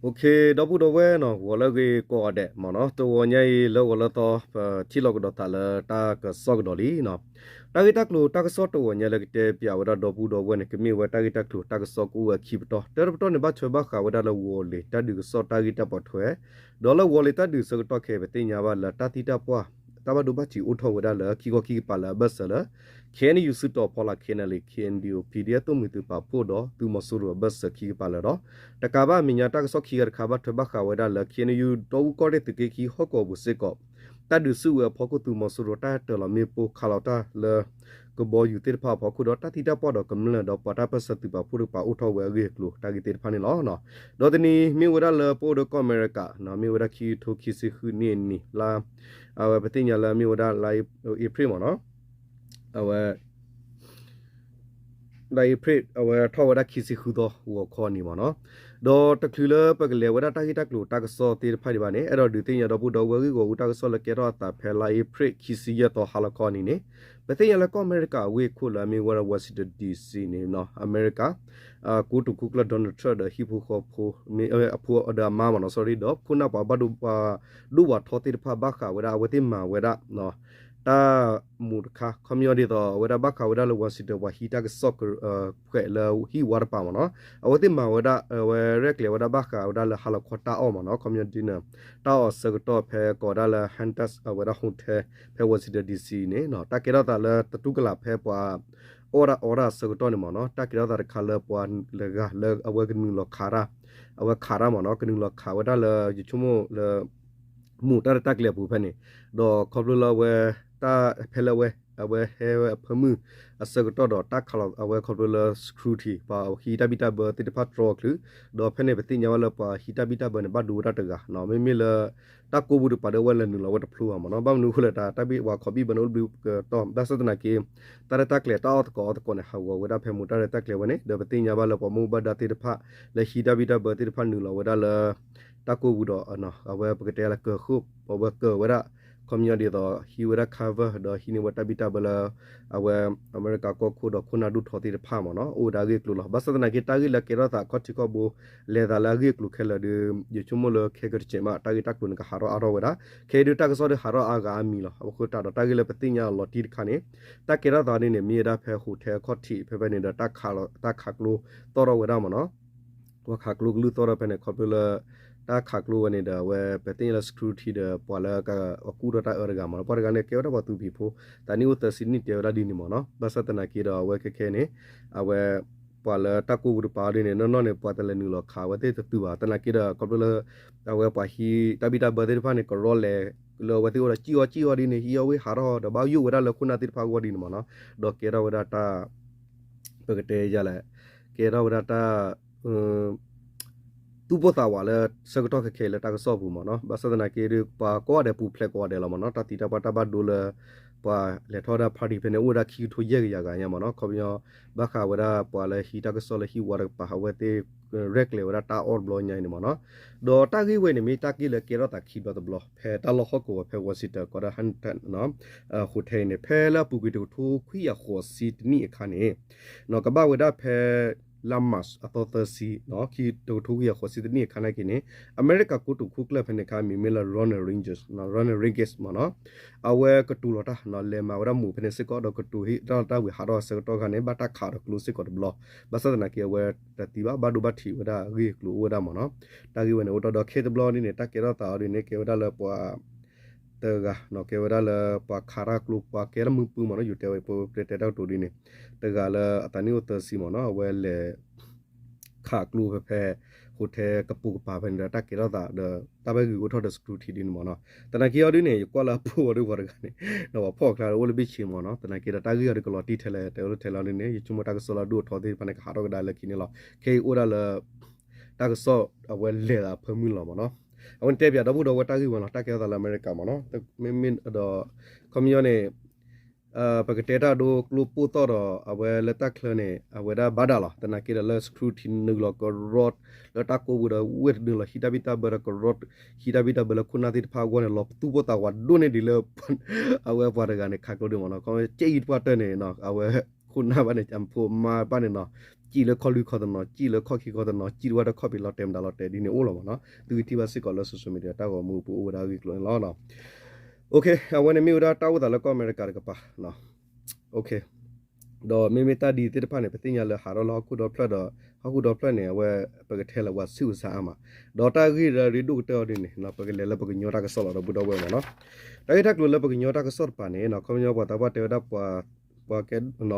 ဒီပုၢ်ဒီဝဲၢ်နီၤ ဂီၤလၢအဂ့ၤကိးဂၤဒဲးမ့ၢ်နီၤ, တဂီၤညါအံၤ လၢဂီၤလၢသီ ပထံၣ်လိာ်ကဒီးသးလၢတၢ်ကစီၣ်ကဒီးလံနီၤ. တၢ်ဂ့ၢ်တၢ်ကျိၤတၢ်ကစီၣ်တဂီၤညါလၢကတဲပၠးဝဲဒၣ်ဒီပုၢ်ဒီဝဲၢ်န့ၣ် ကမ့ၢ်ဝဲတၢ်ဂ့ၢ်တၢ်ကျိၤတၢ်ကစီၣ်ကအိၣ်ဝဲခံပတီၢ်, တၢတပတီၢ်န့ၣ် ဘၣ်ထွဲဘၣ်ဃးဝဲဒၣ်လၢဝီၤလ့ၤတၢ်ဒုးကစီၣ်တၢ်ဂ့ၢ်တၢ်ပိာ်ထွဲ, ဒီးလၢဝီၤလ့ၤတၢ်ဒုးဆၢကတီၢ်ခဲအံၤ ပသ့ၣ်ညါဘၣ်လၢတၢ်သံတၢ်ပှၢ် တၢ်ဘၣ်ဒိဘၣ်ထံးအိၣ်ထီၣ်ဝဲဒၣ်လၢခံခီခံကပၤလၢအဘၢၣ်စၢၤလၢ ခ့ၣ်အဲၣ်ယူၣ်စုတီၤဖီလာ် ခ့ၣ်အဲၣ်ယူၣ် ခ့ၣ်အဲၣ်ယူၣ် ပီၣ်ဒီၣ် သုးမီၤစိရိၤအဘၢၣ်စၢၤခံကပၤလၢာ်ဒီး တကးဘၣ်အမဲာ်ညါ တၢ်ကစီၣ်ခံဂၤတခါ ဘၣ်ထွဲဘၣ်ဃးဝဲဒၣ်လၢ ခ့ၣ်အဲၣ်ယူၣ် ဒီဝူကီၢ်ရ့ၣ်သုးက့ခံဟီၣ်ကဝီၤပူၤစ့ၢ်ကီး တၢ်ဒုးဆူၣ်ဝဲအဖီခိၣ် သုးမီၤစိရိၤတၢ်တၢၤလီၤမ့ၣ်ပိၢ်ခးလီၤတၢ်လၢ ကဘီယူၤသ့ၣ်တဖၣ်အဖီခိၣ်ဒီး တၢ်သံတၢ်ပှၢ်ဒီးကမျၢၢ်ဒီးပှၤတၢ်ပၢၢ်ဆၢသုးပာ်ဖှိၣ်တကပၤအိၣ်ထီၣ်ဝဲအဂ့ၢ်အကျိၤ တၢ်ဂ့ၢ်သ့ၣ်တဖၣ်န့ၣ်လီၤ. ဒီးတနံၤမ့ၢ်ဝဲဒၣ်လၢပအိၣ်ဒီးကီၢ်အမဲရကၤ မ့ၢ်ဝဲဒၣ်ခံကထိခံဆံဃုနံၣ်အနံၤလါ အဝဲပသ့ၣ်ညါလၢမ့ၢ်ဝဲဒၣ်လါအ့ဖြ့ၣ်မ့ၢ်နီၤ, အဝဲ လါအ့ဖြ့ၣ် အဝဲထီၣ်ဝဲဒၣ်ခံဆံဃုသီ ဂီၤခီနံၤမ့ၢ်နီၤ, ဒီးတချုးလၢပကလဲၤဝဲဒၣ်တၢ်ဂ့ၢ်တၢ်ကျိၤတၢ်ကစီၣ်သ့ၣ်တဖၣ်ဒံးဘၣ်န့ၣ် အဲၣ်ဒိးဒုးသ့ၣ်ညါဒီပုၢ်ဒီဝဲၢ်ဂ့ၢ်ဂီၢ်အူတၢ်ကစီၣ်လၢကဲထီၣ်အသးဖဲလါအ့ဖြ့ၣ်ခံဆံယဲၢ်သီဟါလီၤခီအနံၤန့ၣ်, ပသ့ၣ်ညါလၢကီၢ်အမဲရကၤအဝ့ၢ်ခိၣ်လၢအမ့ၢ်ဝဲဒၣ် Washington D C န့ၣ် အမဲရကၤ ကိတိာ်ခိၣ်ကျၢၢ် Donald Trump ဒီးဟံၣ်ဖိဃီဖိ အဖိဒီးအမါမ့ၢ်နီၤ sorry ဒီးခိၣ်နၢ်ပှၤဘၣ်ဒိပှၤဒိၣ်ပှၤထီသ့ၣ်တဖၣ် ဘၣ်ဃးဝဲဒၣ် အဝဲသ့ၣ်မၤဝဲဒၣ် တၢ်မူးတခါ ခီပညီဒ်သိး အဝဲဒၣ်ဘၣ်ဃးဝဲဒၣ်လၢ Washington ပှၤဟံးတၢ်ကစီၣ် ဖှဲးလၢဟံၣ်ဝါတပၤမ့ၢ်နီၤ, အဝဲသ့ၣ်မၤဝဲဒၣ် အဝဲရဲၣ်ကျဲၤဝဲဒၣ်ဘၣ်ဃးဝဲဒၣ်လၢဟါလီၤခီတၢ်အီၣ်မ့ၢ်နီၤ, ခီပညီဒ်န့ၣ် တၢ်အီၣ်ဆၢကတီၢ်ဖဲကိးဝဲဒၣ်လၢ Hampton အဝဲဒၣ် hotel ဖဲ Washington D C န့ၣ် တၢ်ကဲထီၣ်သးလၢတတူၢ်ကလာ်ဖဲပှၤ အီၣ်ဒၣ်အီတၢ်အဆၢကတီၢ်န့ၣ်မ့ၢ်နီၤ, တၢ်ကဲထီၣ်သးတခါလၢပှၤလၢဂၤလၢအဝဲကနုာ်လီၤခးတၢ်, အဝဲခးတၢ်မ့ၢ်နီၤ, ကနုာ်လီၤခးဝဲဒၣ်လၢ ယဆိကမိၣ်လၢ မူးတၢ်ရဲၣ်တၢ်ကျဲၤအပူၤဖဲန့ၣ်, ဒီးခီဖျိလၢအဝဲ တၢ်ဖဲလၢအဝဲ အဝဲဟဲဝဲအဖၢမုၢ်အဆၢကတီၢ်ဒီး တၢ်ခးလီၤအဝဲခီဖျိလၢ security ပှၤဟံးတၢ်ဘံၣ်တၢ်ဘၢသ့ၣ်တဖၣ်တြီအီၤချုး, ဒီးဖဲန့ၣ်ပသ့ၣ်ညါဝဲလၢပှၤဟံးတၢ်ဘံၣ်တၢ်ဘၢန့ၣ် ဘၣ်ဒိဝဲဒၣ်တဂၤနီၤ, မ့မ့ၢ်လၢ တၢ်ကိးပူၤတကပၤဒီးအဝဲလဲၤနုာ်လီၤဝဲတဖျိဘၣ်မ့ၢ်နီၤ, ဘၣ်မနုၤအဃိလဲၣ် တၢ်တၢ်ဘံၣ်ပှၤခီၣ်ဘံၣ်ဘၢန့ၣ်အိၣ်တဘျုးကတီၢ် ဘၣ်ဆၣ်သနာ်က့ တၢ်ရဲၣ်တၢ်ကျဲၤတၢ်အီၣ်သကိးအီသကိးန့ၣ် ဟးဂီၤဝဲဒၣ်ဖဲမူးတၢ်ရဲၣ်တၢ်ကျဲၤဝဲန့ၣ် ဒီးပသ့ၣ်ညါဘၣ်လၢပှၤမူဘၣ်ဒါသ့ၣ်တဖၣ် လၢဟံးတၢ်ဘံၣ်တၢ်ဘၢသ့ၣ်တဖၣ်နုာ်လီၤဝဲဒၣ်လၢ တၢ်ကိးပူၤဒီး အဝဲပကတဲလၢကၢၤဃိၣ် အဝဲကၢၤဝဲဒၣ် ခီပညီဒ်သိး ဟံးဝဲဒၣ် cover ဒီးဟံးန့ၢ်ဝဲတၢ်ဘံၣ်တၢ်ဘၢလၢ အဝဲ အမဲရကၤကီၢ်ခိၣ်ဒီးခိၣ်နၢ်ဒိၣ်ထီသ့ၣ်တဖၣ်မ့ၢ်နီၤ အိၣ်ဝဲဒၣ်အဂ့ၢ်အကျိၤလီၤ. ဘၣ်ဆၣ်သနာ်က့ တၢ်ဂ့ၢ်လၢကဲထီၣ်သးခီၣ်ထံးခီၣ်ဘိ လဲၤသးလၢအဂ့ၢ်အကျိၤခဲလၢာ်ဒီး ယဆိကမိၣ်လၢခဲကတစဲးမး တၢ်ဂ့ၢ်တၢ်ကျိၤန့ၣ် ကဟးထီၣ်အါထီၣ်ဝဲဒၣ် ခဲအံၤဒုးတၢ်ကစီၣ်ဒုးဟးထီၣ်အါဂၤအါမံၤလီၤ. အဃိသတးဒီးတၢ်ဂ့ၢ်လၢပသ့ၣ်ညါအလီၤတံၢ်တခါန့ၣ် တၢ်ကဲထီၣ်သးဒ်န့ၣ် မ့ၢ်ဝဲဒၣ်ဖဲ hotel အခီၣ်ထံးဖဲဖဲန့ၣ်ဒီး တၢ်ခးကျိသီၣ်ထီၣ်ဝဲဒၣ်မ့ၢ်နီၤ ပှၤခးကျိကလုၢ်သီၣ်ထီၣ်ဖဲန့ၣ် ခီဖျိလၢ တၢ်ခးကျိဝဲန့ၣ်ဒီး အဝဲပသ့ၣ်ညါလၢ security ဒီး ပှၤလၢအကူၣ်ထီၣ်တၢ်အၢတဂၤမ့ၢ်နီၤ ပှၤတဂၤန့ၣ် ကဲဝဲဒၣ်ပှၤသူဖံးဖိ သးနံၣ်အိၣ်သၢဆံနံၣ်တဲဝဲဒၣ်ဒ်န့ၣ်မ့ၢ်နီၤ ဘၣ်ဆၣ်သနာ်က့ဒီး အဝဲခဲခဲန့ၣ် အဝဲ ပှၤလၢတၢ်ကိးပူၤတပၤဒ်န့ၣ် နီၢ်နီၢ်န့ၣ် ပှၤတလဲၤနုာ်လီၤခးဝဲသ့ၣ်တတုၤဘၣ် သနာ်က့ဒီး ခီဖျိလၢ အဝဲပှၤဟံးတၢ်ဘံၣ်တၢ်ဘၢသ့ၣ်တဖၣ်န့ၣ် ကရီလဲၤလၢအဝဲသ့ၣ်အိၣ်ဒီး ကံၣ်အီၤကံၣ်အီၤဒ်န့ၣ် ဟံးအီၣ်ဝ့ၢ်ဟးထီၣ်ဒီး ဘၣ်ယိၣ်ဝဲဒၣ်လၢခိၣ်နၢ်သ့ၣ်တဖၣ်အဂီၢ်ဒ်န့ၣ်မ့ၢ်နီၤ ဒီးကဲထီၣ်ဝဲဒၣ်တၢ် ပကတဲယၤလဲၣ် ကဲထီၣ်ဝဲဒၣ်တၢ် သူၣ်ပိၢ်သးဝးလၢဆၢကတီၢ်ခဲခဲအံၤလၢတၢ်ကစီၣ်ပူၤမ့ၢ်နီၤ ဘၣ်ဆၣ်သနာ်က့ဒီး ပှၤကိးဂၤဒဲးပူၤဖျဲးကိးဂၤဒဲးလီၤမ့ၢ်နီၤ တၢ်သံတၢ်ပှၢ်တၢ်ဘၣ်ဒိလၢ ပှၤလဲၤထီၣ်ဝဲဒၣ် party ဖဲန့ၣ် အိၣ်ဝဲဒၣ်ခံကထိယဲၢ်ကယၤဂၤညါမ့ၢ်နီၤ ခီပညီ ဘၣ်ဃးဝဲဒၣ်ပှၤလၢဟံးတၢ်ကစီၣ်လၢဟံၣ်ဝါတကပၤ အဝဲသ့ၣ် ရဲၣ်ကျဲၤဝဲဒၣ်တၢ်အီၣ်တဘျီညါအံၤန့ၣ်မ့ၢ်နီၤ ဒီးတၢ်ဂ့ၢ်ဝဲန့ၣ် မ့ၢ်တၢ်ဂ့ၢ်လၢကဲထီၣ်သးခံဘျီတဘျီ ဖဲတၢ်လီၢ်ဟီၣ်ကဝီၤဖဲ Washington ကိးဒၣ် Hampton hotel န့ၣ် ဖဲလၢအပူၤကွံာ်တကထိခွံကယၤဃိးဆံတနံၣ်အခါန့ၣ် ကဘၣ်ဝဲဒၣ်ဖဲ လါ March အသီသၢဆံ ခံ တကထိခွံကယၤဃိးဆံတနံၣ်အခါနာ်က့န့ၣ် အမဲရကၤကိတိာ်ခိၣ်ကျၢၢ်ဖဲန့ၣ်အခါ မံၤမ့ၢ်လၢ Ronald Reagan Ronald Reagan မ့ၢ်နီၤ အဝဲကတိၤလီၤတၢ် လဲၤမၤဝဲဒၣ်မူးဖဲန့ၣ်စ့ၢ်ကီး ဒီးကတိၤဟ့ၣ်တၢ်လီၢ်တၢ်ဝံၤဟးထီၣ်အဆၢကတီၢ်အခါန့ၣ် ဘၣ်တၢ်ခးဒီးကျိစ့ၢ်ကီးတဘျီ ဘၣ်ဆၣ်သနာ်က့အဝဲတသံဘၣ် ဘၣ်ဒိဘၣ်ထံးဝဲဒၣ်အဂ့ၢ်အကျိၤအိၣ်ဝဲဒၣ်မ့ၢ်နီၤ တၢ်ဂ့ၢ်ဝဲန့ၣ် အိၣ်တ့ၢ်ဒီးခဲတဘျီဒ်န့ၣ် တၢ်ကဲထီၣ်သးအီၤဒ်န့ၣ် ကဲဝဲဒၣ်လၢပှၤ တဂၤနီၤ ကဲဝဲဒၣ်လၢပှၤခးတၢ်ကျိ ပှၤကဲတၢ်မုာ်ပုၢ်မ့ၢ်နီၤ ယိၤတဲဝဲ ပတဲတၢ်ကတိၤဒ်န့ၣ် တဂၤလၢအသးနံၣ်အိၣ်သၢဆံမ့ၢ်နီၤ အဝဲလဲၤ ခးကျိဖဲဖဲ hotel ကပိာ်ကပၤဖဲန့ၣ်ဒီး တၢ်ကဲထီၣ်သးဒီး တၢ်ဘၣ်ဂုာ်အိၣ်ထီၣ်ဒီး security ဒ်န့ၣ်မ့ၢ်နီၤ သနာ်က့အီၤဒ်န့ၣ် ယကွၢ်လၢအဖိအီၤဒ်ပှၤတဂၤန့ၣ် ဒီးပှၤဖီၣ်အကျါဒီး အိၣ်လၢဘ့ၣ်ဆ့မ့ၢ်နီၤ သနာ်က့ဒီး တၢ်ဂ့ၢ်အီၤဒ်ကလီၤတံၢ်ထဲလဲၣ် တဲဝဲလၢထဲလဲၣ်အီၤဒ်န့ၣ် ယဆိကမိၣ်တၢ်ကစီၣ်လၢအဒိၣ်အထီသ့ၣ်တဖၣ်န့ၣ် ကဟးထီၣ်ကဒါလၢခံန့ၣ်လီၤ ခဲအံၤအိၣ်ဒၣ်လၢ တၢ်ကစီၣ်အဝဲလဲၤသးဖၢမုၢ်လီၤမ့ၢ်နီၤ အဝဲန့ၣ်တဲပၠးဒီပုၢ်ဒီဝဲၢ်တၢ်ဂ့ၢ်ဝဲလီၤ တၢ်ကဲထီၣ်သးလၢအမဲရကၤမ့ၢ်နီၤ မ့မ့ၢ်ဒီး ခီပညီန့ၣ် ပကတဲတၢ်ဒိကျိပိၢ်သီၣ်ဒီး အဝဲလၢတၢ်ချၢန့ၣ် အဝဲဒၣ်ဘၣ်ဒၣ်လီၤ သနာ်က့ဒီးလၢ security နုာ်လီၤကရီ လၢတၢ်ကိးပူၤဒီး ဝ့ၢ်တနုာ်လီၤ ဟံးတၢ်ဘံၣ်တၢ်ဘၢဒီးကရီ ဟံးတၢ်ဘံၣ်တၢ်ဘၢလၢခိၣ်နၢ်သ့ၣ်တဖၣ်အဂီၢ်န့ၣ် လီၤသူၣ်ပိၢ်သးဝးဒိၣ်န့ၢ်ဒံးလၢ အဝဲပှၤတဂၤန့ၣ် ခးကျိဒံးမ့ၢ်နီၤ ခီကဲအံၤတပှၢ်တၢၢ်န့ၣ် အဝဲ ခိၣ်နၢ်ဘၣ်န့ၣ် အဖိအမါဘၣ်န့ၣ်နီၤ စံၣ်လၢခီၣ်လွံၢ်ခီၣ်တနီၤ, စံၣ်လၢခီၣ်ခံခီၣ်တနီၤ, စံၣ်တဝဲတခီၣ်ဖံးလီၤတဲာ်မတၤလီၤတဲာ်ဒ်န့ၣ်အိၣ်လီၤမ့ၢ်နီၤ. သုကထံၣ်ဘၣ်စ့ၢ်ကီးလၢ social media တၢ်ဂီၤမူအပူၤအိၣ်ဝဲဒၣ်အဂ့ၢ်အကျိၤန့ၣ်လီၤ. အဝဲန့ၣ်မ့ၢ်ဝဲဒၣ်တၢ်အိၣ်သးလၢကီၢ်အမဲရကၤတကပၤ ဒီးမ့မ့ၢ်တၢ်ဒ်သ့ၣ်တဖၣ်န့ၣ် ပသ့ၣ်ညါလၢဟးထီၣ်လၢဟီၣ်ခိၣ်ဒီဖျၢၣ်ဒီး ဟီၣ်ခိၣ်ဒီဖျၢၣ်န့ၣ် အဝဲပကထဲလၢပှၤဆူးပှၤဆါအါမး, ဒီးတၢ်ဂ့ၢ်လၢအရ့ဒိၣ်ကတၢၢ်အီၤဒ်န့ၣ် ပကလဲၤလၢပကညီတၢ်ကစီၣ်လီၤ ဒီပုၢ်ဒီဝဲၢ်မ့ၢ်နီၤ. တၢ်ဂ့ၢ်တၢ်ကျိၤလၢပကညီတၢ်ကစီၣ်တကပၤန့ၣ် ခီပညီပှၤသးပှၢ်တဲဝဲဒၣ် ပှၤကဲ ပှ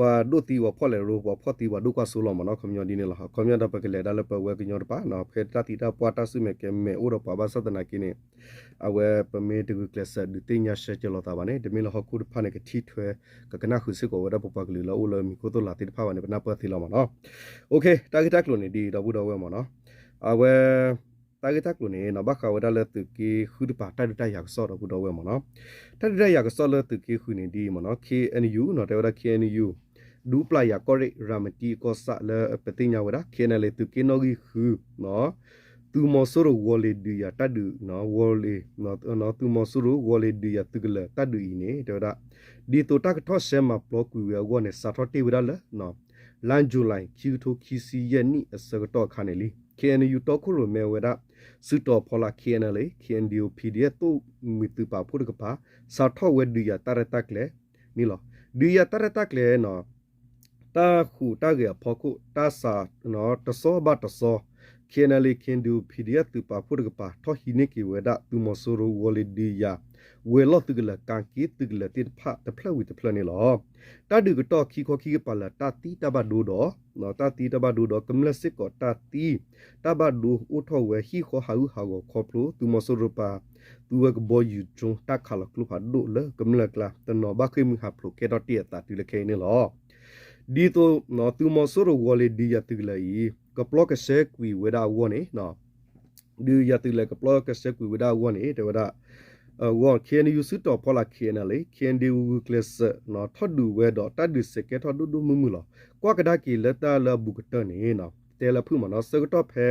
ၤဒိၣ်သံပှၤဖှီၣ်လဲၤရိ ပှၤဖှီၣ်သံပှၤဒိၣ်ကွၢ်စိလီၤမ့ၢ်နီၤ, ခီပညီဒ်န့ၣ်လီၤ. ခီပညီဒီးပကလဲၤဒၣ်လၢပဝဲကညီတကပၤ ဖဲတၢ်သံတၢ်ပှၢ်တၢ်ဆူၣ်မဲာ်ကဲမဲာ်အိၣ်ဒီးပှၤဘၣ်ဆၣ်သနာ်က့န့ၣ် အဝဲပမ့ၢ်တဂုာ်ကျဲးစၢးဒုးသ့ၣ်ညါရှဲကဲလိာ်သးဘၣ်န့ၣ် တမ့ၢ်လၢဟီၣ်ခိၣ်တဖၣ်န့ၣ် ကထံၣ်ထွဲ ကကနၣ်ဃုာ်စ့ၢ်ကီးဝဲဒၣ်ပပှၤကလုာ်လၢအအိၣ်လၢမံၤခိၣ်သိၣ်လာ်သ့ၣ်တဖၣ်ဘၣ်န့ၣ် ပနၢ်ပၢၢ်သ့လီၤမ့ၢ်နီၤ. တၢ်ဂ့ၢ်တၢ်ကျိၤန့ၣ်ဒ်ဒီပုၢ်ဒီဝဲၢ်မ့ၢ်နီၤ, အဝဲ တၢ်ဂ့ၢ်တၢ်ကျိၤန့ၣ် ဘၣ်ဃးဝဲဒၣ်လၢသုးက့ဃုတကပၤ တၢ်ဒုးတၢ်ယၤကစီၣ် ဒီပုၢ်ဒီဝဲၢ်မ့ၢ်နီၤ. တၢ်ဒုးတၢ်ယၤကစီၣ်လၢသုးက့ဃုန့ၣ်ဒ်အံၤမ့ၢ်နီၤ, KNU နီၤ တဲဝဲဒၣ် KNU ဒူပျၢ်ယၤကီၢ်ရ့ၣ် ရၤမတံအကီၢ်ဆၣ်လၢပသ့ၣ်ညါဝဲဒၣ် KNLA သုးက့နီၣ်ဂံၢ်ဃု သုးမီၤစိရိၤဝီၤလ့ၤဒုးယၤတၢ်ဒုး ဝီၤလ့ၤ သုးမီၤစိရိၤဝီၤလ့ၤဒုးယၤသုးကလၢၤတၢ်ဒုးအံၤန့ၣ် တဲဝဲဒၣ် ဒ်သိးတၢ်ကထီၣ်ရှဲမၤပျီကွံာ်ဝဲအဂီၢ်န့ၣ် စးထီၣ်တ့ၢ်ဝဲဒၣ်လၢ လါယူၤလံ ခံကထိခံဆံယဲၢ်နံၣ်အဆၢကတီၢ်အခါန့ၣ်လံ. KNU တီခိၣ်ရိၣ်မဲဝဲဒၣ် စုတီၤဖီလာ် KNLA KNDO PDF သိၣ်မှံၤသုးပာ်ဖှိၣ်တကပၤ စးထီၣ်ဝဲဒုးယၤတၢ်ရဲၣ်တၢ်ကျဲၤန့ၣ်လီၤ. ဒုးယၤတၢ်ရဲၣ်တၢ်ကျဲၤန့ၣ် တၢ်ဟူးတၢ်ဂဲၤအဖီခိၣ် တၢ်စး တစီဘၣ်တစီ KNLA KNDO PDF သုးပာ်ဖှိၣ်တကပၤ ထီၣ်ဟံးန့ၢ်က့ၤဝဲဒၣ် သုးမီၤစိရိၤဝီၤလ့ၤဒုးယၤ ဝဲၤလီၢ်သုးကလၢၤ ကၤက့သုးကလၢၤသ့ၣ်တဖၣ်တဖျၢၣ်ဝံၤတဖျၢၣ်န့ၣ်လီၤ. တၢ်ဒုးကတီၢ်ခံခီခံကပၤလၢာ် တၢ်သံတၢ်ဘၣ်ဒိဒီး တၢ်သံတၢ်ဘၣ်ဒိဒီး ကမျၢၢ်စ့ၢ်ကီးတၢ်သံ တၢ်ဘၣ်ဒိအိၣ်ထီၣ်ဝဲဟံၣ်ဃီဟးဂူာ်ဟးဂီၤခီဖျိ သုးမီၤစိရိၤပာ် သုးဝဲကဘီယူၤ drone တၢ်ခးလီၤကျိဖးဒိၣ်လၢကမျၢၢ်ကျါ တနီၤဘၣ်ဃ့ၢ်မှံဟးဖျိးကဲထီၣ်တ့ၢ်အသးတုၤလၢခဲအံၤန့ၣ်လီၤ. ဒ်သိး သုးမီၤစိရိၤဝီၤလ့ၤဒုးယၤသုးကလၢၤအံၤ ကပျီကဆှဲကွံာ်ဝဲဒၣ်အဂီၢ်န့ၣ် ဒုးယၤသုးကလၢၤကပျီကဆှဲကွံာ်ဝဲဒၣ်အဂီၢ်န့ၣ် တဲဝဲဒၣ် အဂီၢ် KNU စုတီၤဖီလာ် KNLA KNDO ဂုာ်ကျဲးစၢး ထီၣ်ဒုးဝဲဒီးတၢ်ဒုးစဲးကဲထီၣ်ဒိၣ်ဒိၣ်မုၢ်မုၢ်လီၤ. ကွၢ်ကဒါက့ၤလၢတၢ်လၢအဘူးကတၢၢ်န့ၣ် တဲလၢဖုၣ်မ့ၢ်နီၤ ဆၢကတီၢ်ဖဲ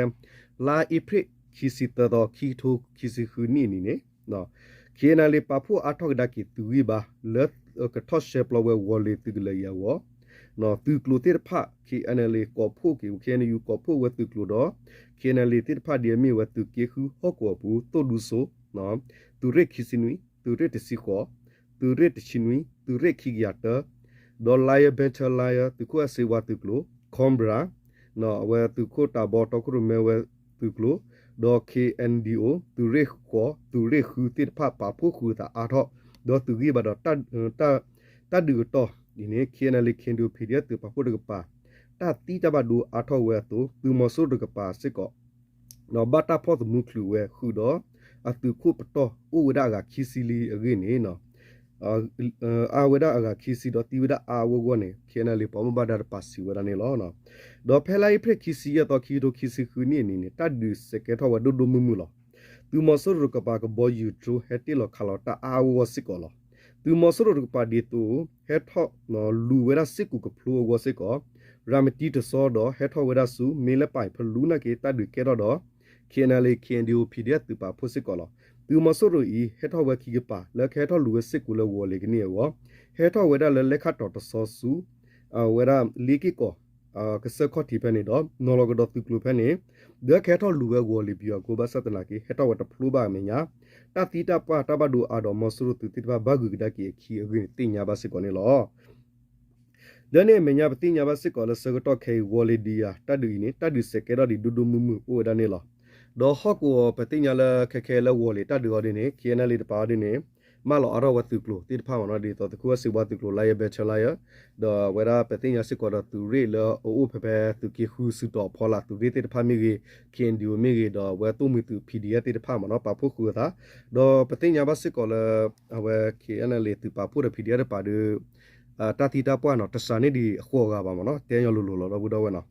လါအ့ဖြ့ၣ်ခံဆံသၢသီ ခံကထိခံဆံဃုနံၣ်အနံၤန့ၣ် KNLA ပာ်ဖှိၣ်အါထီၣ်ကဒါက့ၤသုးဂံၢ်ဘါ လၢကထီၣ်ရှဲပျီဝဲဝီၤလ့ၤသုးကလၢၤအံၤအဂီၢ် သုးကျိၤသ့ၣ်တဖၣ် KNLA ကိးဖှိၣ်က့ၤ KNU ကိးဖှိၣ်ဝဲသုးကျိၤဒီး KNLA သ့ၣ်တဖၣ်ဒ်အမ့ၢ်ဝဲသုးက့ဃုဟီၣ်ကဝီၤအပူၤ သိၣ်ဒူစိ သုးရ့ၣ်ခံဆံနွံ သုးရ့ၣ်တဆံဃိး သုးရ့ၣ်တဆံနွံ သုးရ့ၣ်ခံကယၤတၢ ဒီး Lion Battalion သုးခိၣ်အဲၣ်စ့ဝါသုးကျိၤ Cobra အဝဲသုးခိၣ်တၢ်ဘီတီခိၣ်ရိၣ်မဲဝဲသုးကျိၤ ဒီး KNDO သုးရ့ၣ်ဃိး သုးရ့ၣ်ဃုသ့ၣ်တဖၣ်ပာ်ဖှိၣ်ဃုာ်အသးအါထီၣ် ဒီးသုးဂံၢ်ဘါဒီး တၢ်ဒုးကတီၢ်ဒ်န့ၣ် KNLA KNDO PDF သုးပာ်ဖှိၣ်တကပၤ တၢ်သံတၢ်ဘၣ်ဒိအါထီၣ်ဝဲအသိး သုးမီၤစိရိၤတကပၤစ့ၢ်ကီး ဘၣ်တၢ်ဖီၣ်သမူချုးဝဲဃုာ်ဒီး အသုးခိၣ်ပတီၢ်အိၣ်ဝဲဒၣ်အဂၤခံဆံလံအဂ့ၢ်န့ၣ် အါဝဲဒၣ်အဂၤခံဆံဒီးသံဝဲဒၣ်အါအါဂီၢ်ဂီၢ်န့ၣ် KNLA ပှၤဘၣ်မူဘၣ်ဒါတကပၤစံးဝဲဒၣ်န့ၣ်လီၤ. ဒီးဖဲလါအ့ဖြ့ၣ်ခံဆံယဲၢ်သီ ခံကထိခံဆံဃုနံၣ်အနံၤန့ၣ် တၢ်ဒုးစဲးကဲထီၣ်ဝဲဒိၣ်ဒိၣ်မုၢ်မုၢ်လီၤ. သုးမီၤစိရိၤတကပၤကဘီယူၤ drone ဟဲတ့ၢ်လီၤခးလီၤတၢ်အါအါဂီၢ်ဂီၢ်စ့ၢ်ကီးလီၤ. သုးမီၤစိရိၤတကပၤဒ်သိး ဟဲထီၣ်လူၤဝဲဒၣ်စ့ၢ်ကီးကဖျိအဂီၢ်စ့ၢ်ကီး ရၤမတံတစီဒီးဟဲထီၣ်ဝဲဒၣ်ဆူ မ့ၢ်လၢပၢ်ဖလူနာ်က့ တၢ်ဒုးကဲထီၣ်ဒီး KNLA KNDO PDF သုးပာ်ဖှိၣ်စ့ၢ်ကီးလီၤ. သုးမီၤစိရိၤအံၤ ဟဲထီၣ်ဝဲခံကပၤ လၢကဟဲထီၣ်လူၤဝဲစ့ၢ်ကီးလၢဝီၤလ့ၤကန့ၢ်အဂီၢ် ဟဲထီၣ်ဝဲဒၣ်လၢလဲခၣ်တီၤတစီဆူ အဝဲဒၣ်လ့က့ၢ်ကီၢ် ကစၢၢ်ခီၣ်ထံးဖဲန့ၣ်ဒီး နီၤလီၤကဒီးသုးကျိၤဖဲန့ၣ် ဒီးကဟဲထီၣ်လူၤဝဲဝီၤလ့ၤပယီၤအဃိ ဘၣ်ဆၣ်သနာ်က့ ဟဲထီၣ်ဝဲတဖျိဘၣ်အမဲာ်ညါ တၢ်သံတၢ်ပှၢ်တၢ်ဘၣ်ဒိအါဒီးမီၤစိရိၤသုးသ့ၣ်တဖၣ်ဘၣ်ဂုာ်ကဒါက့ၤအခံအဂ့ၢ်န့ၣ် သ့ၣ်ညါဘၣ်စ့ၢ်ကီးန့ၣ်လီၤ. ဒီးန့ၣ်အမဲာ်ညါ ပသ့ၣ်ညါဘၣ်စ့ၢ်ကီးလၢဆၢကတီၢ်ခဲအံၤ ဝီၤလ့ၤဒုးယၤတၢ်ဒုးအံၤန့ၣ် တၢ်ဒုးစဲးကဲထီၣ်ဒံးဒိၣ်ဒိၣ်မုၢ်မုၢ်အိၣ်ဝဲဒၣ်န့ၣ်လီၤ. ဒီးဟီၣ်ကဝီၤပသ့ၣ်ညါလၢခဲခဲလၢဝီၤလ့ၤတၢ်ဒုးအီၤဒ်န့ၣ် KNLA တပၤအီၤဒ်န့ၣ် မၢလီၤအါထီၣ်ဝဲသုးကျိၤသ့ၣ်တဖၣ်မ့ၢ်နီၤ ဒ်သိးသုးခိၣ်အဲၣ်စ့ဝါသုးကျိၤ Lion Battalion ဒီးအဝဲဒၣ်ပသ့ၣ်ညါစ့ၢ်ကီးဒီးသုးရ့ၣ်လၢအအိၣ်ဖဲဖဲသုးက့ဃုစုတီၤဖီလာ်သုးရ့ၣ်သ့ၣ်တဖၣ်မ့ၢ်ဂ့ၤ KNDO မ့ၢ်ဂ့ၤ ဒီးအဝဲသိၣ်မှံၤသုး PDF သ့ၣ်တဖၣ်မ့ၢ်နီၤ ပာ်ဖှိၣ်ဃုာ်အသး ဒီးပသ့ၣ်ညါဘၣ်စ့ၢ်ကီးလၢ အဝဲ KNLA သုးပာ်ဖှိၣ်ဒီး PDF တပၤဒီး တၢ်သံတၢ်ပှၢ်နီၤ တစှၤန့ၢ်ဒံးဃိးဂၤဘၣ်မ့ၢ်နီၤ တဲညီလိၤလိၤလီၤ ဒီပုၢ်ဒီဝဲၢ်နီၤ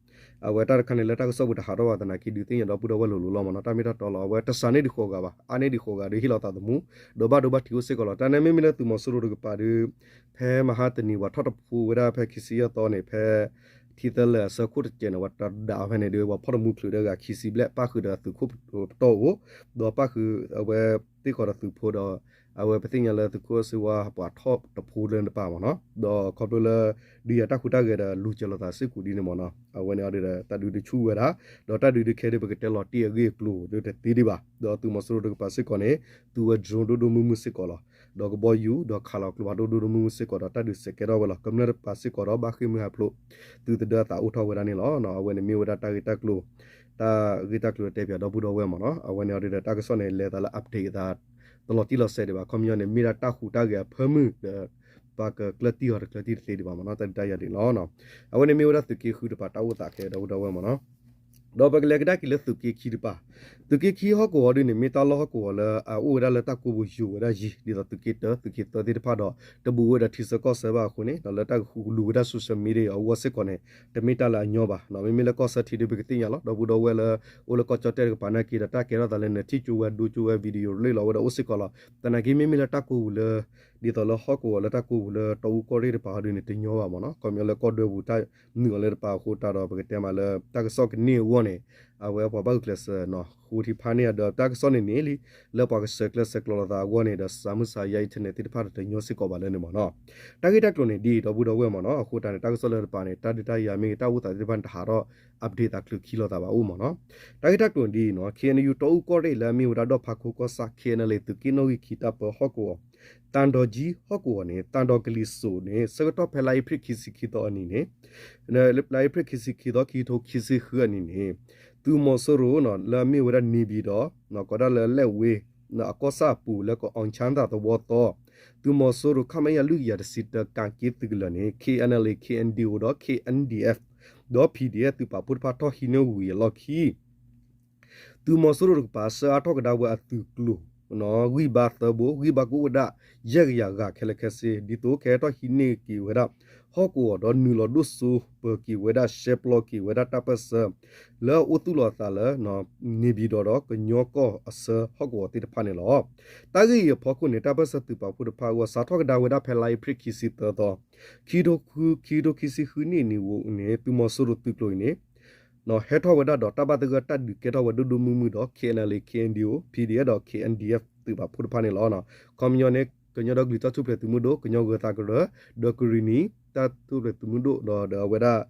အဝဲတၢ်တခါန့ၣ်လၢတၢ်ကစီၣ်ပူၤတဟးထီၣ်ဘၣ်သနာ်က့ ဒုးသ့ၣ်ညါဒီပုၢ်ဒီဝဲၢ်လိၤလိၤလီၤမ့ၢ်နီၤ တၢ်မ့ၢ်တၢ်တီလီၤ အဝဲတစှၤန့ၢ်ဒံးဃိးဂၤဘၣ် အါန့ၢ်ဒံးဃိးဂၤဒီးဟ့ၣ်လီၤသးသမူ ဒီးဘၣ်ဒိဘၣ်ထံးအိၣ်စ့ၢ်ကီးလီၤ တၢ်န့ၣ်မ့မ့ၢ်လၢသုးမီၤစိရိၤတကပၤဒီး ဖဲမဟါတနံၤဝဲထီၣ်တဖှိဝဲဒၣ်ဖဲခံဆံယဲၢ်သီန့ၣ် ဖဲ တၢ် ထံသၢလဲၢ်အဆၢခိၣ်တစဲးန့ၣ် ပှၤတဒးဖဲန့ၣ်ဒီး ပှၤဖီၣ်တမူချုးဒီးဂၤခံဆံဘျဲၣ် ပၣ်ဃုာ်ဒီးသုးခိၣ်ပတီၢ်အိၣ်, ဒီးပၣ်ဃုာ်အဝဲသ့ၣ်ဃီဒီးသုးဖိဒီး အဝဲပသ့ၣ်ညါလၢသုးခိၣ်စ့ဝါပှၤထီၣ်တဖိလၢတပၤမ့ၢ်နီၤ, ဒီးခီဖျိလၢ ဒုးယၤတၢ်ဟူးတၢ်ဂဲၤဒီးလူၤစၢၤလိာ်သးစ့ၢ်ကီးဒ်န့ၣ်မ့ၢ်နီၤ, အဝဲန့ၣ်အီၤဒီးတၢ်ဒုးဒုးဆူၣ်ဝဲဒၣ်, ဒီးတၢ်ဒုးဒုးခဲဒုးပကတဲလီၤတံၢ်အဂ့ၢ်အကျိၤဒုးတသ့ဒံးဘၣ်, ဒီးသုးမီၤစိရိၤတကပၤစ့ၢ်ကီးန့ၣ် သူဝဲ drone ဒိၣ်ဒိၣ်မုၢ်မုၢ်စ့ၢ်ကီးလီၤ, ဒီးကဘီယူၤ ဒီးခးလီၤကျိဖးဒိၣ်ဒိၣ်ဒိၣ်မုၢ်မုၢ်စ့ၢ်ကီးဒီးတၢ်ဒုးစဲးကဲထီၣ်ဝဲလီၤ. ကမျၢၢ်တကပၤစ့ၢ်ကီးဒီးဘၣ်ဃ့ၢ်မှံဟးဖျိး သုးသဒၢအသးအိၣ်ထီၣ်ဝဲဒၣ်န့ၣ်လီၤ. အဝဲန့ၣ်မ့ၢ်ဝဲဒၣ်တၢ်ဂ့ၢ်တၢ်ကျိၤ တၢ်ဂ့ၢ်တၢ်ကျိၤတဲပၠးဒီပုၢ်ဒီဝဲၢ်မ့ၢ်နီၤ, အဝဲန့ၣ်အီၤဒီးတၢ်ကစီၣ်န့ၣ် လဲၤသးလၢ update အသး တလီၤတံၢ်လီၤဆဲးဒံးဘၣ်, ခီပညီန့ၣ် မ့ၢ်ဒၣ်တၢ်ဟူးတၢ်ဂဲၤအဖၢမုၢ်ဒီး ပှၤကကျၢၢ်တံၢ်အီၤတကျၢၢ်တံၢ်တသ့ဒံးဘၣ်မ့ၢ်နီၤ, တၢ်ဒုးတၢ်ယၤဒ်န့ၣ်လီၤ. အဝဲန့ၣ်မ့ၢ်ဝဲဒၣ်သုးက့ဃုတပၤတၢ်အိၣ်သးခဲဒီပုၢ်ဒီဝဲၢ်မ့ၢ်နီၤ. ဒီးပကလဲၤကဒါက့ၤလၢသုးက့ခံတပၤ, သုးက့ခံဟီၣ်ကဝီၤဒ်န့ၣ် မ့ၢ်တၢ်လီၢ်ဟီၣ်ကဝီၤလၢအအိၣ်ဝဲဒၣ်လၢတၢ်ကိးပူၤယိာ်ဝဲဒၣ်ယံၤ ဒ်သိးသုးက့တၢ သုးက့သၢသ့ၣ်တဖၣ်ဒီး တဘူးဝဲဒီးထံဆၢကီၢ်ဆၢဘၣ်အဃိန့ၣ် ဒီးလၢတၢ်ကဃုကလူးဝဲဒၣ် social media အဂီၢ်စ့ၢ်ကီးန့ၣ် တမ့ၢ်တၢ်လၢအညီဘၣ်, မ့မ့ၢ်လၢကီၢ်ဆၢထံဒ်ပကသ့ၣ်ညါလီၤ ဒီပုၢ်ဒီဝဲၢ်လၢ အိၣ်လၢကီၢ်ကၠီၣ်တဲၣ်တကပၤနာ်က့ဒီး တၢ်ကဲထီၣ်သးလၢနထံၣ်ကၠိဝဲဒိကၠိဝဲ video ရ့လိာ်ဝဲဒီးအိၣ်စ့ၢ်ကီးလီၤ. သနာ်က့မ့မ့ၢ်လၢတၢ်ကိးပူၤလၢ ဒ်သိးလၢဟီၣ်ကဝီၤလၢတၢ်ကိးပူၤလၢတီအူကီၢ်ရ့ၣ်တပၤဟီဒ်န့ၣ် တညီဘၣ်မ့ၢ်နီၤ, ခီပညီလၢကီၢ်ဒွဲပူၤတၢ်နုာ်အီၤလၢတပၤအဃိတၢ်ဒီး ပကတဲမးလၢတၢ်ကစီၣ်ကန့ၢ်အဂီၢ်န့ၣ် အဝဲပှၤဘၣ်ဂုာ်ကျဲးစၢးနီၤ ဃိထံဖးန့ၢ်အဒီး တၢ်ကစီၣ်န့ၣ်န့ၣ်လံ လၢပှၤကဆဲးကျၢဆဲးကျိးလိာ်သးအဂီၢ်န့ၣ်ဒီး စးမုၢ်စးယါ internet သ့ၣ်တဖၣ်ဒီးတညီစ့ၢ်ကီးဘၣ်လၢန့ၣ်မ့ၢ်နီၤ. တၢ်ဂ့ၢ်တၢ်ကျိၤန့ၣ်ဒ်အံၤ ဒီပုၢ်ဒီဝဲၢ်မ့ၢ်နီၤ, အဃိတၢ်န့ၣ် တၢ်ကစီၣ်လၢတပၤန့ၣ် တၢ်ဒုးတၢ်ယၤမ့ၢ်ဂ့ၤ တၢ်အိၣ်သးသ့ၣ်တဖၣ်န့ၣ် တဟးထီၣ် update သးချုးခံလိာ်သးဘၣ်အိၣ်မ့ၢ်နီၤ. တၢ်ဂ့ၢ်တၢ်ကျိၤဒ်အံၤနီၤ, KNU တီအူကီၢ်ရ့ၣ်လၢအမ့ၢ်ဝဲဒၣ်ဒီၣ်ဖးခိကီၢ်ဆၣ် KNLA သုးက့နီၣ်ဂံၢ်ခံတၢ်ပၢဟီၣ်ကဝီၤ သံတောင်ကြီးဟီၣ်ကဝီၤန့ၣ် သံတောင်ကလံၤစိးန့ၣ် ဆၢကတီၢ်ဖဲလါအ့ဖြ့ၣ်ခံဆံခံသီအနံၤန့ၣ် လါအ့ဖြ့ၣ်ခံဆံခံသီ ခံကထိခံဆံဃုအနံၤန့ၣ် သုးမီၤစိရိၤ လၢအမ့ၢ်ဝဲဒၣ် နေပြည်တော် ကိးဒၣ်လၢ လက်ဝဲ အကီၢ်ဆၣ်အပူၤလၢကီၢ် အောင်ချမ်းသာ သဝီသီ သုးမီၤစိရိၤ ခမရ လွံၢ်ကယၤတဆံတၢ ကးက့သုးကလၢၤန့ၣ် KNLA KNDO ဒီး KNDF ဒီး PDF သုးပာ်ဖှိၣ်တဖၣ်ထီၣ်ဟံးန့ၢ်ဝံၤအလီၢ်ခံ သုးမီၤစိရိၤတကပၤ ဆှၢအါထီၣ်ကဒါဝဲအသုးကျိၤ ဂံၢ်ဘါသၢဘိ, ဂံၢ်ဘါကအိၣ်ဝဲဒၣ် ယဲၢ်ကယၤဂၤခဲလၢာ်ခဲဆ့ ဒ်သိးကဟဲထီၣ်ဟံးန့ၢ်က့ၤဝဲဒၣ် ဟီၣ်ကဝီၤဒီးနုာ်လီၤဒိၣ်စိပၢၤက့ၤဝဲဒၣ် ရှဲပျီက့ၤဝဲဒၣ်တၢ်ပၢၢ်ဆၢ လၢအအိၣ်သူၣ်လီၤအသးလၢ နေပြည်တော် ဒီးကညီကီၢ်အဆၢဟီၣ်ကဝီၤသ့ၣ်တဖၣ်န့ၣ်လီၤ. တၢ်ဂ့ၢ်အံၤအဖီခိၣ်န့ၣ် တၢ်ပၢၢ်ဆၢသုးပာ်ဖှိၣ်တဖၣ်အဂီၢ် စးထီၣ်ကဒါဝဲဒၣ်ဖဲလါအ့ဖြ့ၣ်ခံဆံသၢသီ ခံကထိ ခံကထိခံဆံဃုနံၣ်နံၣ်အံၤန့ၣ် သုးမီၤစိရိၤသုးကျိၤအံၤန့ၣ် ဟဲထီၣ်ဝဲဒၣ်ဒီးတၢ်ဘၣ်သဂၢၢ်တၢ်ဒုးကဲထီၣ်ဝဲဒိၣ်ဒိၣ်မုၢ်မုၢ်ဒီး KNLA KNDO PDF ဒီး KNDF သုးပာ်ဖှိၣ်တဖၣ်န့ၣ်လီၤ. ခီပညီန့ၣ် ကညီဒီကလုာ်တၢ်ထူၣ်ဖျဲးသုးမုၢ်ဒိၣ်, ကညီဂၢၤသးကရၢ, ဒီးကရံၣ်နံၤ တၢ်ထူၣ်ဖျဲးသုးမုၢ်ဒိၣ် ဒီးဒီးအဝဲဒၣ်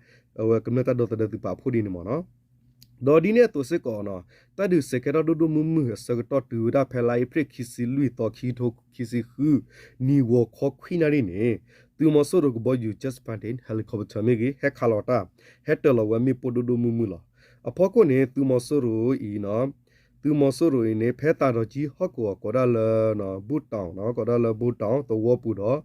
အဝဲကမျၢၢ်တၢ်ဒီသဒၢသုးပာ်ဖှိၣ်ဒ်န့ၣ်မ့ၢ်နီၤ. ဒီးဒ်န့ၣ်အသိးစ့ၢ်ကီးနီၤ တၢ်ဒုးစဲးကဲထီၣ်ဒိၣ်ဒိၣ်မုၢ်မုၢ်အဆၢကတီၢ်တုၤဝဲဒၣ်ဖဲလါအ့ဖြ့ၣ်ခံဆံလွံၢ်သီ ခံကထိခံဆံဃု နံၣ်ဂီၤခီခွံနၣ်ရံၣ်န့ၣ် သုးမီၤစိရိၤကဘီယူၤ jet fighter helicopter မ့ၢ်ဂ့ၤ ဟဲခးလီၤတၢ် ဟဲတၢၤလီၤဝဲမ့ၣ်ပိၢ်ဒိၣ်ဒိၣ်မုၢ်မုၢ်လီၤ. အဖီခိၣ်န့ၣ် သုးမီၤစိရိၤအံၤ သုးမီၤစိရိၤအံၤန့ၣ် ဖဲသးဒီးကၠံဟီၣ်ကဝီၤကိးဒၣ်လၢ ဘူၣ်တီၣ် ကိးဒၣ်လၢ ဘူၣ်တီၣ် သဝီပူၤဒီး